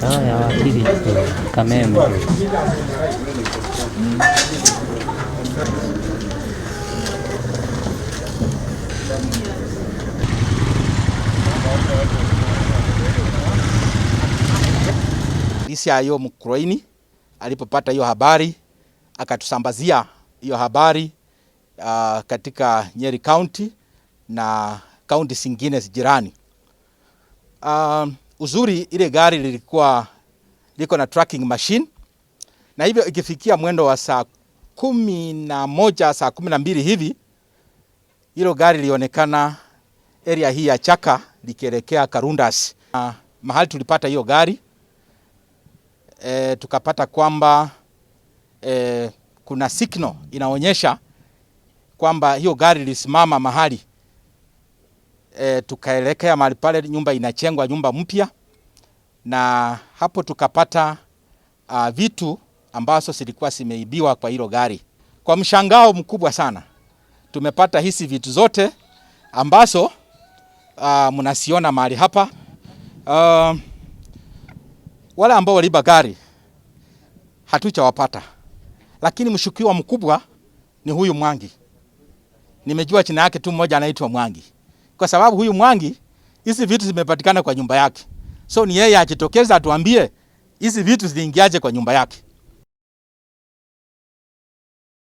Dawa ya wakili Kameme. DCIO Mukurweini alipopata hiyo habari akatusambazia hiyo habari katika Nyeri County na kaunti zingine jirani. Uzuri ile gari lilikuwa liko na tracking machine, na hivyo ikifikia mwendo wa saa 11 saa 12 hivi, hilo gari lilionekana area hii ya Chaka likielekea Karundas. Mahali tulipata hiyo gari tukapata kwamba kuna signal inaonyesha kwamba hiyo gari lisimama mahali. Tukaelekea mahali pale, nyumba inachengwa, nyumba mpya, na hapo tukapata vitu ambazo zilikuwa zimeibiwa kwa hilo gari. Kwa mshangao mkubwa sana tumepata hizi vitu zote ambazo mnasiona mahali hapa. Wale ambao waliiba gari hatujawapata, lakini mshukiwa mkubwa ni huyu Mwangi. Nimejua jina yake tu mmoja, anaitwa Mwangi, kwa sababu huyu Mwangi hizi vitu zimepatikana kwa nyumba yake. So ni yeye ajitokeza atuambie hizi vitu ziliingiaje kwa nyumba yake.